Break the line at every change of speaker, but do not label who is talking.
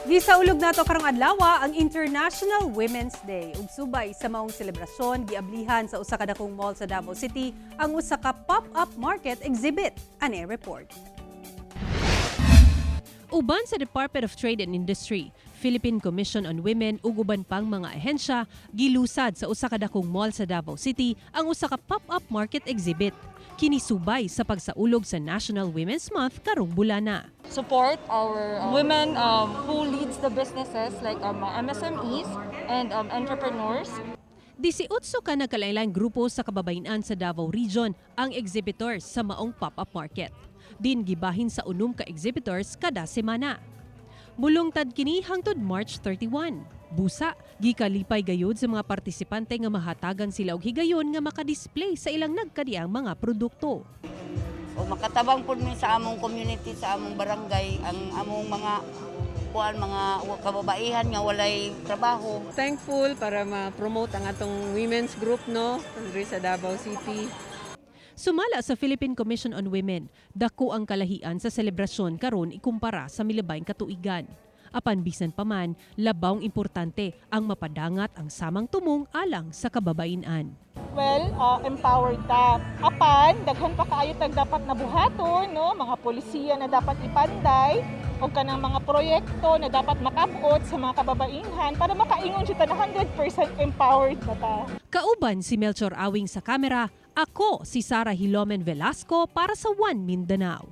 Gisaulog nato karong adlaw ang International Women's Day. Ug subay sa maong selebrasyon, giablihan sa usa ka dakong mall sa Davao City ang usa ka pop-up market exhibit. Ani report. Uban sa Department of Trade and Industry, Philippine Commission on Women ug uban pang mga ahensya, gilusad sa usa ka dakong mall sa Davao City ang usa ka pop-up market exhibit. Kini subay sa pagsaulog sa National Women's Month karong bulana.
Support our women who leads the businesses like MSMEs and entrepreneurs.
18 ka nagkalain grupo sa kababayen-an sa Davao Region ang exhibitors sa maong pop-up market. Din gibahin sa 6 ka exhibitors kada semana. Mulungtad kini hangtod March 31. Busa, gikalipay gayud sa mga partisipante nga mahatagan sila og higayon nga makadisplay sa ilang nagkadiang mga produkto.
O makatabang pud mi sa among community, sa among barangay, ang among mga kuan, mga kababaihan nga walay trabaho.
Thankful para ma-promote ang atong women's group, no, diri sa Davao City.
Sumala sa Philippine Commission on Women, dako ang kalahian sa selebrasyon karon ikumpara sa milabayng katuigan. Apan bisan pa man, labawng importante ang mapadangat ang samang tumong alang sa kababayen-an.
Well, empowered ta. Apan daghan pa kaayo tag dapat nabuhaton, no, mga polisiya na dapat ipanday o kanang mga proyekto na dapat makabot sa mga kababainhan para makaingon siya ta na 100% empowered na ta.
Kauban si Melchor Awing sa kamera, ako si Sara Hilomen Velasco para sa One Mindanao.